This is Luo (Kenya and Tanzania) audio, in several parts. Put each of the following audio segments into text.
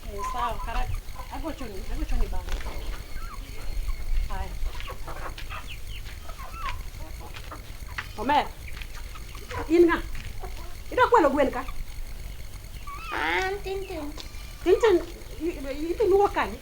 Eh, sawa, kara agochoni, agochoni bang'e. Haya. Omer, in ng'a? Idwa kwalo gwen ka? An Tintin. Tintin, idhi luwo kanye?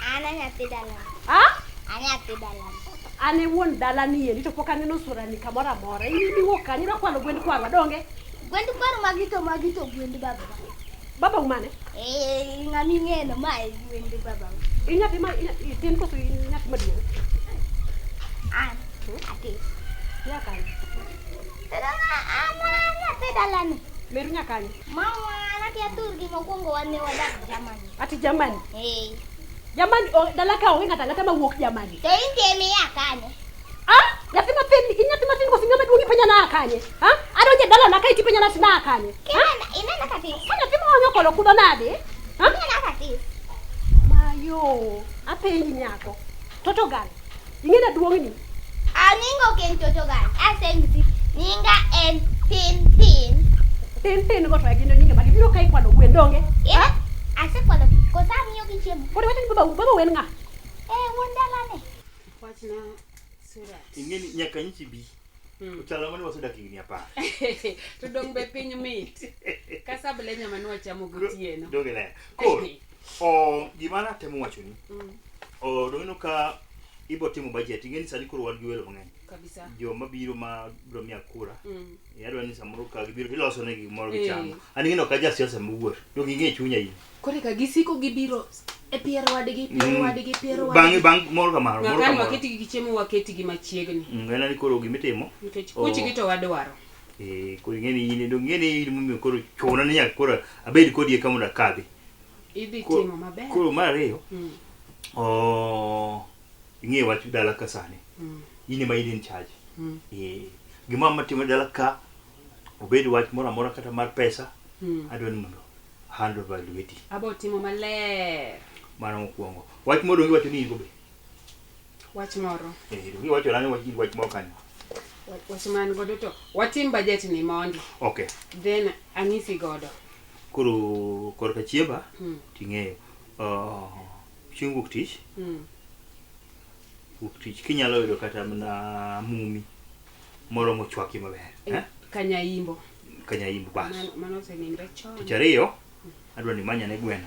An a nyathi dalani. Ah? An nyathi dalani. An e wuon dalani endi to pok aneno surani kamoro amora. In idhi wuok kanye? Idwa kwalo gwend kwarwa, donge? Gwend kwaru magi to magi to gwend baba. Baba umane? Eh, ng'ama ing'eno ma e gwend baba. In nyathi ma itin koso in nyathi maduong'? An atis. Ia kanye? An nyathi dalani. Meru nyakanye? Mama, an akia thurgi mokwongo wan ne wadak Germany. Ati Germany? Eh. Germany, dala ka onge ng'ato ang'ata mawuok Germany. To in to ema ia kanye? Ah, nyathi mathin, in nyathi mathin koso ng'ama duong' ipenja naa kanye? Ha? Adonjo e dalana kae tipenja nati naa kanye? Ha? Inena ka tis. Ka nyathi ma wang'e okolo kudho nade? Ha? Inena ka tis. Mayo, apenji nyako. Toto gal, ing'e na duong'ni? Ah, nyinga ok en Toto gal. Asengisi. Nyinga en Tin Tin. Tin Tin go to e gin nyinge magi biro ka ikwalo gwen donge? Ha? Asekwalo koso amiyo gi chiemo. Koro iwacho ni baba baba wen ng'a? Eh, wuon dalane. Wachna Surat. Ing'e ni nyaka nyichi bi. Ochalo mane wasedak higni 10. To dong be piny mit. Ka sable nyama ne wachamo gotieno. Donge ler. Koro, o gima natemo wachoni. O donge no ka ibo timo budget, ing'e ni sani koro wan gi welo mang'eny. Kabisa. Joma biro ma biro miya kura. Adwa ni samoro ka gibiro iloso negi gimoro Eh. gichamo. An ing'e ni ok aja siasa mowuor. Donge ing'e chunya in. Koro ka gisiko gibiro e pier wadgi, pier wadgi, pier wadgi. Bang'e bang' moro ka moro, moro ka Ng'akani moro. waketgi gi chiemo waketgi machiegni. En ni koro gimitimo. Nikech Oh. kuchgi to wadwaro. Eh, koro ing'e ni in donge ing'e ni in momiyo koro chuna ni nyaka koro abed kodi eka mondo akadhi. Idhi Koro- timo maber. Koro mar ariyo, oh, ing'e wach dala ka sani. In ema in in charge. Eh, gima matimo e dala ka obed wach moro amora kata mar pesa, adwa ni mondo hand over lweti. Abo timo maler. Mano mokwongo. Wach moro donge iwacho ni in go be. Wach moro. Eh, donge iwacho nani wach wach moro kanyo. Wach man godo to watim budget ni mondi. Okay. Then anyisi godo. Koro korka chiemba ting'eyo. Chieng' wuok tich, wuok tich kinyalo yudo kata mana mumi moro mochwaki maber. Eh? Kanyaimbo. Kanyaimbo bas. Mano osenindre chon. Tich ariyo, adwa ni imanyane gweno.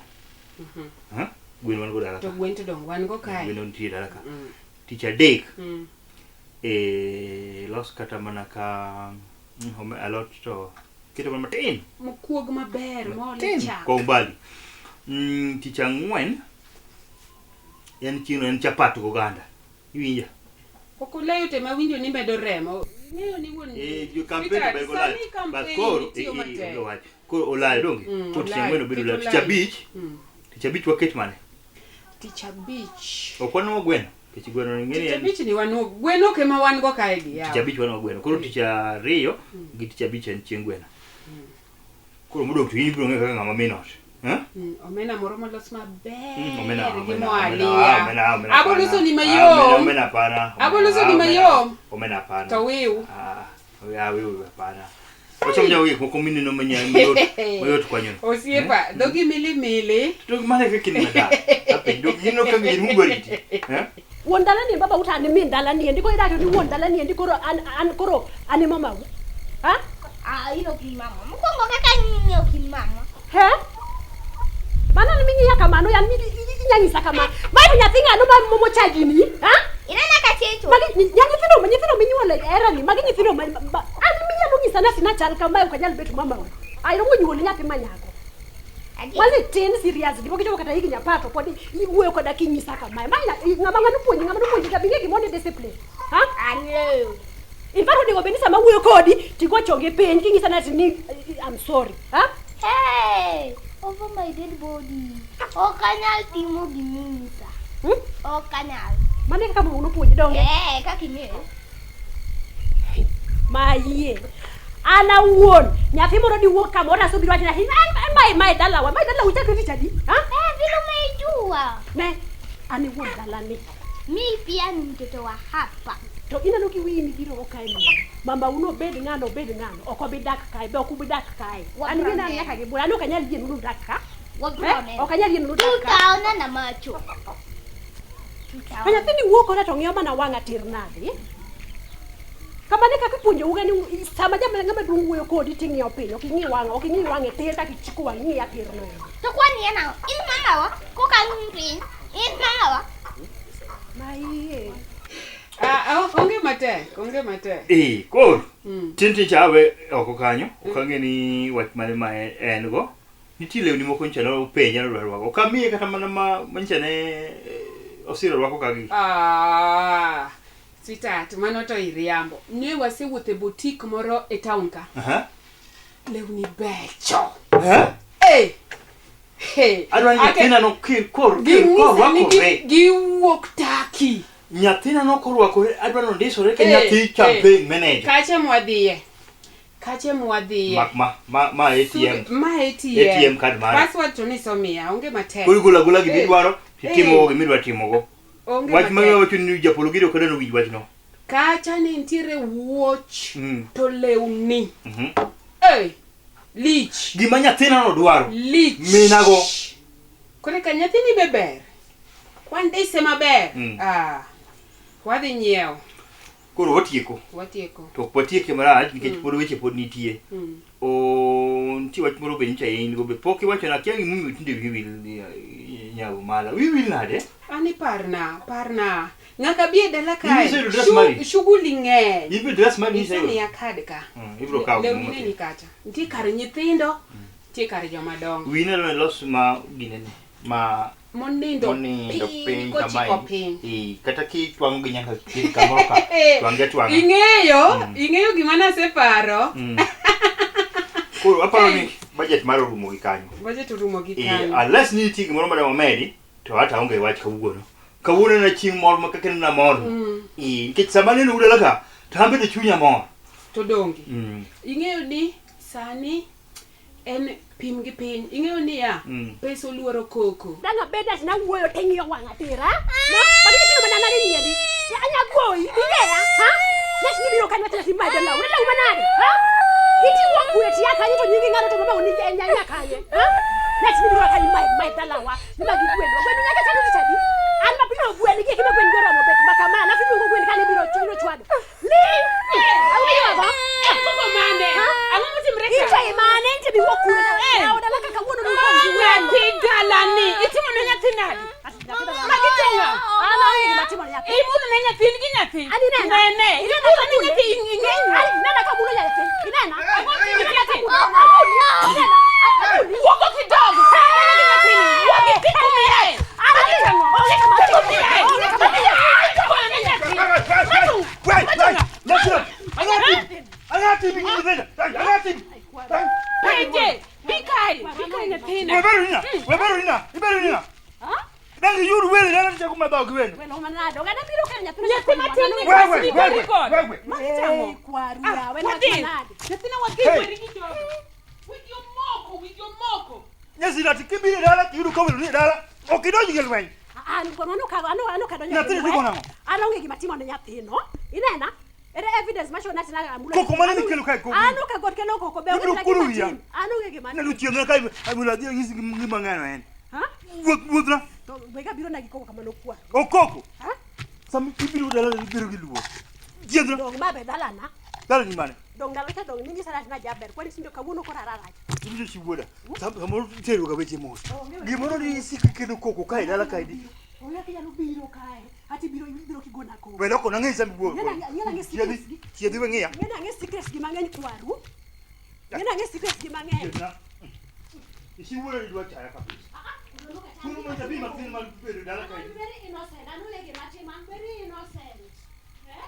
Eh? Gwen wan go dala To ka. gwen to dong wan go kae. Gweno nitie dala ka. Tich adek, los kata mana ka alot to keto mana matin. Mokuog maber, moole Matin chak. kwa umbali. Tich ang'wen en chieng' en chapat gi oganda. Iwinja? Ok olayo te mawinjo ni medo remo. Ing'eyo ni wuon Eh, jo campaign Sweetheart, to be golayo. sani But campaign koro itiyo matek. onge wach. Koro olayo donge? Koro tich olayo, ang'wen obedo ket olayo. Tich olayo. abich, tich abich waket mane? Tich abich. Ok wanwo gweno. Nikech gweno ing'e ni Tich en abich ni wanwo gweno ok ema wan go kae gi tich yawa. abich wanwo gweno. Koro tich ariyo gi tich abich en chieng' gweno. Koro modong' to in ibiro ng'eyo kaka ng'ama min ot. Eh? Omena moro molos maber Omena, gi omena, mo omena, aliya. omena, omena, Abo hapana. loso ni Ah, mayom. Omena hapana. Abo loso ni Ah, omena. mayom. Omena hapana. To wiu. Ah, ah, wiu hapana. Wacham nyawo gik moko mineno manya mayot mayot kwanyo. Osiepa, dhogi mili mili. To mano e kaka in madam. Apenjo, dog ineno ka gin mugwa riti. Eh? Wuon dala ni baba uta ni min dala ni endi koro idacho ni wuon dala ni endi koro an an koro an e mamau. Ha? Ah, in ok in mama. Mokwongo kaka in ok in mama. He? Mano ni ming'iya kamano yan inya nyisa kama. Mae to nyathi ng'ano ma mocha gini? Ha? Inena ka checho. Magi ya nyithindo nyithindo minyuolo e era ni magi nyithindo ma an minyalo nyisa ni atina chal kamae ok anyal bet mamau. Ai romo nyuoli nyathi ma nyako. Wale tin seriously pok ichopo kata higni 10 to pod iwuoyo koda kinyisa kamae. Mae ng'ama ng'ano puonji ng'ama nopuonji ka bing'e gimoro ni discipline. Ha? Ang'eyo. In fact onego bed ni sama awuoyo kodi tigo chongi piny kinyisa ni ni I'm sorry. Ha? Hey, over my dead body. Ok anyal timo giminyisa. Ok anyal. Mano e kaka mama nopuonji donge? Eh, kaka ing'eyo. Mayie. An awuon nyathi moro diwuok kamoro asobiro wacho ni mae mae dalawa mae dalawa uchako tich adi? Ha? Eh, vile umeijua. Ne, an e wuon dalani. Mi pia ni mtoto wa hapa. To ineno gi wiyi mibiro go kae ni. Mama uno bed ng'ano obed ng'ano. Ok obi dak kae, be ok ubi dak kae. An Wabro gi neno. nyaka gi bura. An ok anyal yie nu dak ka. Wabro Eh? neno. Ok anyal yie nu dak ka. Tutaonana macho. To Tutaonana. nyathini wuok koda to ng'iyo mana wang'a tir nade? Kamano e kaka ipuonjouga ni sama jama ng'ama duong' wuoyo kodi ting'iyo piny, ok ing'i wang'a, ok ing'i wang'e tir kaka ichiko wang'i ing'iya tir no. To kwani en ang'o? In mamawa, koka ang'i piny. In mamawa. Ma iye. Ah, ah, onge matek, onge matek. Eh, koro Mm. tin tin cha awe oko kanyo, ok ang'e ni wach mane ma en go. Nitie lewni moko nyicha ne openja ni odwa rwako. Ok amiye kata mana ma nyicha ne osiro rwako ka gi. Ah, sweetheart, mano to iriambo. Ne wasewuotho e boutique moro e town ka. Aha. Lewni becho. Eh? Hey! Hey! Adwa ni Ake- nyathina no kir kor kir Ging'isa ni korwakore. giwuok Turkey. Nyathina no korwakore adwa ni ondisore ka Eh, nyathi eh. campaign manager. Kache mwadhiye. Kache mwadhiye. Ma ma ma ma ATM. Ma ATM. ATM card mare. Password to nisomiya, onge matek. Koro igolo agola gima Eh. idwaro titimogo Eh. gima idwa timogo. Onge Wach ma matek. wacho ni japolo giro kod winj wachno. Kacha ne nitiere wuoch Mm. to lewni. Mhm. Hey! Lich. Gima nyathina no dwaro. Lich. Minago. Kore ka nyathini be ber. Kwandise maber. Mm. Ah. Wadhi nyiewo. Koro watieko. Watieko. To ok watieke marach nikech pod weche pod nitie. Mm. O nitie wach moro be nyicha in go be pok iwacho na akia gimomiyo tinde wiyi wil nyawo mala. Wiyi wil nade? Ani parna, parna. Ng'aka bi e dala kae. Inyise yudo dress mari? Shughuli ng'eny. Ibiro dress mari nyicha yudo? Isemiya kad ka. Ibiro kawo Lewni gimoro ne matin. ni kacha. Nitie kar nyithindo, nitie kar joma dongo. Wiyi neno los ma ginene ma Monindo monindo piny piny kochiko kamae. piny. Eh, kata kitwang'o gi nyaka kit kamoro ka. Twang'e atwang'a. Ing'eyo, Mm. ing'eyo gima naseparo. Mm. Koro aparo ni budget mar orumo gi kanyo. Budget orumo gi Eh, kanyo. unless ni nitie gimoro madwa medi to hata onge wach kawuono. Kawuono en chieng' mor ma kaka nena mor. Mm. Eh, nikech sama aneno udala ka to an bende chunya mor. To donge. Mm. Ing'eyo ni sani en pim gi piny. Ing'eyo niya, Mm. pesa oluoro koko. Dang' abed ati nawuoyo ting'iyo wang'a tir, ha? No, magi nyithindo mana nade nyiendi. Anya goyi, ing'eya, ha? Nas nibiro kanyo wacho ni madho law, law manade, ha? Iti wuok kure tiya kanyo to nyingi ng'ano to mama oni en nyanya kanye, ha? Nas nibiro kanyo mae mae dalawa, ni magi gwen, gwen nyaka chalo tich adi? An mapino gwen gi kima gwen goromo bet makama, alafu iluongo gwen kane biro biro chwado. Ling! Awinjo go? Koko mane? Ha? Ang'o motimre ka? Ite mane, ite bi wuok kure. Eh. Yaw dala kaka wuono ni wuok gi gwen. Nyathi dalani. Itimo ne nyathi nade? Magi teng'a. An aonge gima timo ne nyathi. Imulo ne nyathi, in gi nyathi. An inena. Nene. Inena Imulo ne ka nyathi, ing'eyo. Ai, inena ka mulo nyathi. Inena. Ang'o timo Inena ka nyathi? mulo. Amuli. Inena. Amuli. Wuogo kidogo. Nene gi nyathini. Wuogi kik umiye. Amuli. Onge kama Kik timo. umiye. Onge kama timo. Ikoyo ne nyathi. Penje. Bi kae. Bi kae nyathina. Welo manade. Oganda biro ka nyathi. Nyathi matin ni Wewe, kasni wewe, record. wewe. Magi tang'o? Eh, kwaru Ah, yawa, en wach wadhi. manade. Nyathina wadhi Hey. weri gi jogo. Wigi omoko, wigi omoko. An kwaru ano ka ano ano kadonjo. Nyathini timo nang'o? An onge gima timo ne nyathino. Inena? Ere evidence macho nati na amulo. Koko mane mikelo kae, koko? Ano ka god kelo koko be Ibiro onge kuro gima wiya. timo. An onge gima timo. Ha? To wega biro na gi koko kamano kwaru. Okoko. Ha? Sama ibiro dala ibiro gi luor. Chiedhna. Dong mabe dalana. Dala ni mane? Dong ndalo cha dong ninyisa rach na jaber. Kwani sindo kawuono koro ararach. Iwinjo chi wuoda. Samoro itero ga weche mos. Gimoro ni isiko ikelo koko kae dala kae di. Onge kaka inyalo biro kae. Ati biro ibiro kigona koko. We loko nang'e sama iwuok. Ng'ena ng'e Chiedhi, secrets gi. chiedhi we ng'iya. Ng'ena ng'e secrets gi mang'eny kwaru. Ng'ena ng'e secrets gi mang'eny. Chiedhna. Isi wuoda ni dwa chaya kabisa. Kuno ma jabi matin mar bedo dala kae I'm di. very innocent. An onge gima timo. I'm very innocent. Eh?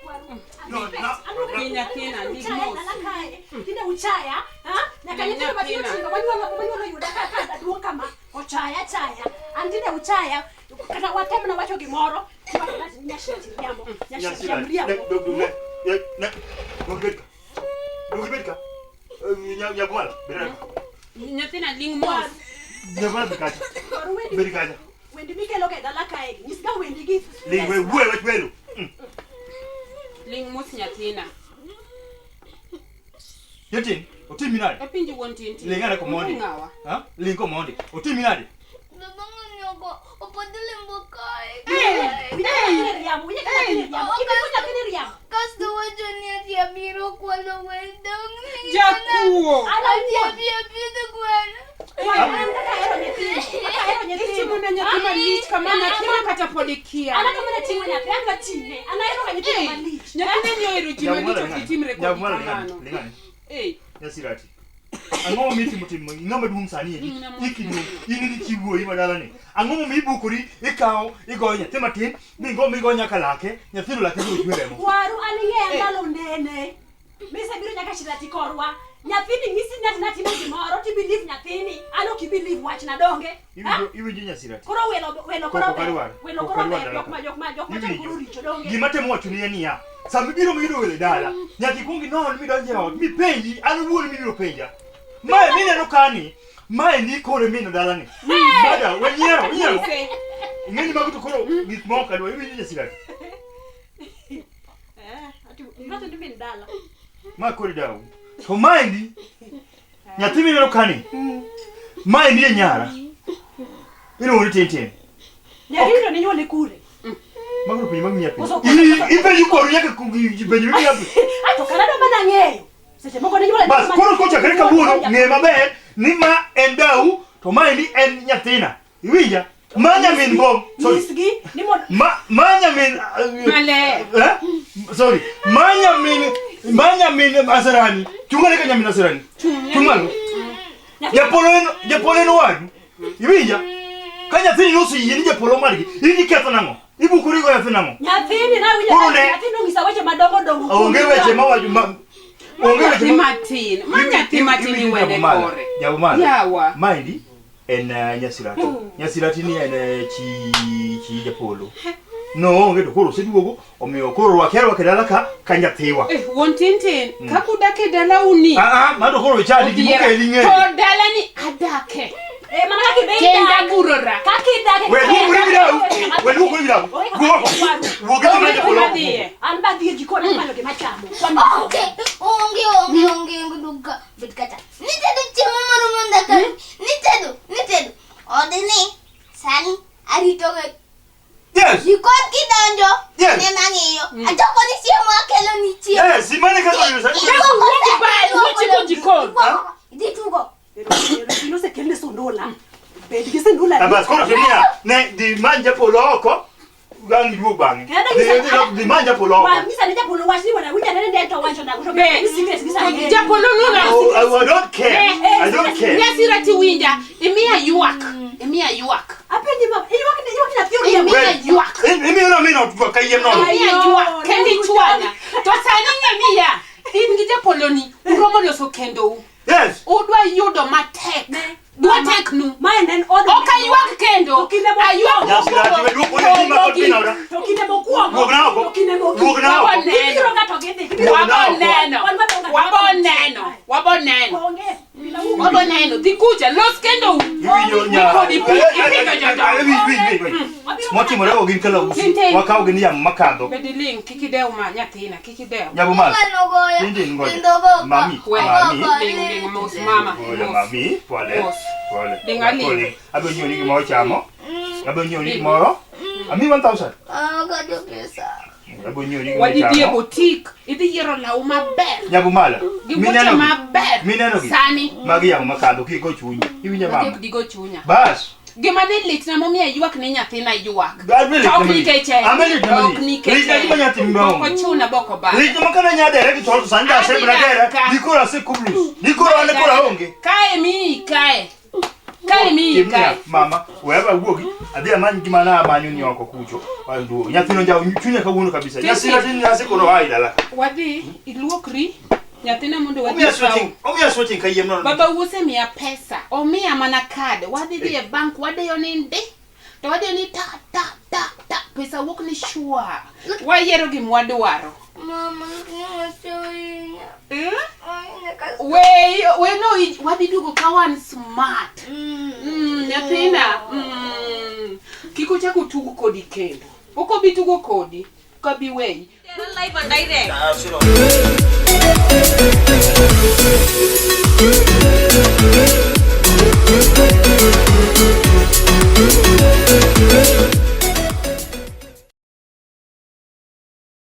Kwaru. No, no, Gi nyathina, lig mos. Tinde uchaya, ha? Nyaka Gi nyithindo matindo nyathina. tindo manyuolo manyuolo yuda ka ka duong' kama. Ochaya chaya. An tinde uchaya. Kata watemna wacho gimoro. Tiwacho ni nyashati riambo. Nyashati Nyasira. riambo. Ne, dog dog ne. Ne, ne. Dog bed ka. Dog bed ka. Nyagwala, bed ka. Nyathina ling mos. Nyagwala bed kacha. Kwaru wendi Bed kacha. wendi mikelo mikelo ga e dala kae gi. Nyis ga wendi gi. Ling we wuoyo wach welo. Ling mos nyathina. Tintin, otimi nade? Apinji wuon Tintin. Ling ane komondi. Ng'awa? Ha? Ling komondi. Otimi nade? Baba ng'anyoko opodho lembo kae. Winjo ka nyathini riambo, winjo ka nyathini riambo. Ibiro nyathini riambo. Kasto wacho ni ati abiro kwalo wendo. Jakuo. An Ati awuon. abiro pidho gweno. An kaka ahero nyithindo. Kaka ahero nyithindo. Itimo na nyathi malich kama nyathina kata pod ikia. An aka mana ting'o nyathi, adwa ting'e. An ahero ga nyithindo malich. Nyathina ni ohero ji malich ok itimre kodi Nyamala lingane. kamano. Lingane. Eh, Nyasirati. Ang'o momiyo itimo timo ng'ama duong' sani endi? Mm, ng'ama Iki duong', in gi chi wuoyi ma dalani. Ang'o momiyo ibukori ikawo igoyo nyathi matin migo migo nyaka lake, nyathino lake biro chwe remo. Waru an ing'eya ndalo nene. Misebiro nyaka Shirati korwa. Nyathini nyisi ni ati natimo gimoro tibelieve nyathini. An ok ibelieve wachna donge. Ha? Iwinjo iwinjo Nyasirati. Koro welo welo koro Koko ber. kadwar. Welo Koko koro kadwar ber. dala Jok ma jok ma jok ma chon Iwinjo. koro richo donge. Gima temo wachoni en niya, sama ibiro miyudo welo e dala, nyaka ikwong inon midonj e ot, mipenji, an owuon mibiro penja. Mae mineno kani, mae ni kore min dalani. Mada, we nyiero, inyiero. nyise. Ing'eni mago to koro gik moko kadwa, iwinjo Nyasirati. Eh, ati iwacho ni min dala. Ma kore dau. To maendi, nyathi mineno kani, maendi e nyara. Iluongo ni Tintin. Nyathini to ninyuole kure? Mago to penjo mag miya Koso- penjo. Ipenjo koru nyaka penjo miya penjo. Ai to kara dwa mana ng'eyo. Seche moko ninyuole Bas, koro kochakre kawuono, ng'e maber ni ma en dau, to maendi en nyathina. Iwinja? Ma nyamin bom. Sorry. Nyisgi ni mondo Ma, ma nyamin... Maler. Eh? Sorry. Ma nyamin... Ma nyamin Asarani. Chung'ane ka nyamin Asarani. Chung' malo. Japolo en japolo en owadu. Iwinja? Ka nyathini noseyie ni japolo margi, in iketho nang'o? Ibukori go nyathi nang'o? nyathini nawinjo Koro ne- nyathini onyisa weche madongo dongo. Onge weche mawacho ma onge weche Nyathi ma matin. Ma nyathi matin iwene kore. Jabomala. Yawa. Maendi en Nyasirati. Nyasirati ni en chi chi japolo. No onge to koro oseduogo, omiyo koro rwake arwaka e dala ka ka nyathiwa. Eh, wuon Tintin, kaka udak e dalau ni. Ah ah, mano koro ichandi Odhiera. gimokeli To ng'eyo. dalani adake. Eh, mana kaka ibe Kenda idak. gurora. Kaka idak. We luokri gi dau. We luokri gi dau. Wuok. Wuok gi Onge dau japolo. kuma dhiye. An ba dhi e jikon amanyo gima chamo. Onge, onge, onge, onge, onge duka. Bet kacha. Nitedo chiemo moromo ndaka. Nitedo, nitedo. Odni sani arito ga Yes. jikon kidonjo. Yes. Ne mang'iyo. Achoko ni chiemo akelo ni chiemo. Yes, imane kaka oyudo sani. Iluoko Ba- iluoko wuochiko lewni, jikon. iluoko. Idhi tugo. Ero osekelne sundula. Bed gi sundula. Bas koro timia ne dhi many japolo oko ang' iduog bang'e. Kendo Dhi nyisa- dhi many japolo oko. Wa nyisa ni japolo wach ni bwana winja nene to wacho nang'o to Be. be secret gi sani. Japolo nuna. Oh, I don't care. I don't care. Nyasirati winja. Imiya ywak. Imiya ywak. Apenji ma iywak ni iywak nyathi oriembo. Imiya ywak. Imiyo na min ot kayiem nono. Imiya Ayo, ywak. Kendo ichwanya. To sani ng'e niya. In gi japoloni uromo loso kendou. Yes. Udwa yudo matek. Ne. Dwa teknu. Mae ne en od. Ok aywag kendo. To kinde mokwongo. Aywak Nyasirati we luoko ne gima kod min oda. To kinde mokwongo. Wuogna oko. To kinde mogik. Wuogna oko. Wabo neno. Gibiro ga to gidhi. Gibiro Wabo ga to gidhi. neno. Wan wadong' ga Wabo to neno. Wabo neno. Onge. Bila wuok. Wabo neno. Dhi kucha. Los kendo. Iwinjo nya. Kodi pi. Ipidho jodongo. Winj winj winj. Motimore go gin kalausi. Tintin. Wakaw gi ni yamo makadho. Bed iling'. Kik idew ma nyathina. Kik idew. Nyabo mal. Ng'ano goyo. Tintin ngoja. Kendo go. Mami. We. Mami. Ling ling mos mama. Ngoja Mos. mami. Pole. Mos. Pole. Ding aling. Pole. Abiro nyiewo ni gimoro chamo. Abiro nyiewo ni gimoro. Ami 1000. Ah, kajo pesa. Abiro nyiewo ni gimoro Wadhi dhi e chamo. butik. Idhi yiero law maber. Nyabo mala. Gi wuoche Mineno gi. maber. Mineno gi. Sani. Magi yamo makadho kik go chunyi. Iwinjo Wadhi mama. ok digo chunya. Bas. Gima ne litna momiyo aywak ne nyathina ywak. An be To ok litna malich. nikech en. An be litna Ok malich. nikech Litna en. gima nyathi Bok maonge. ochuna bok obaya. Litna ma kana nyadere gi tol to sani da asemna Adhi dere. dak ka. Dikoro asekublus. Dikoro an koro aonge. Kae miyi kae. Kae miyi Timna, kae. mama, wewe awuogi, adhi amany gima na amanyo ni oko kucho. Aduogo. Nyathino njawo chunya kawuono kabisa. Tintin. Nyasira tin nyasi koro ai dala. Wadhi iluokri nyathina mondo wadhi Omiya e town. switching, omiya switching kayiem nono. Baba osemiya pesa, omiya mana kad. Wadhi dhi e bank wadeyo ni ndi. To wadeyo ni ta ta ta ta. Pesa wuok ni shwa. Wayiero gima wadwaro. Mama, osehinya. Eh? Ohinya ka- We we no wadhi duogo ka wan smart. Mm. Nyathina. Kik Kik ochak otug kodi kendo. Ok obi tugo kodi. Ok abi weyi. Live and direct. Ah, sure.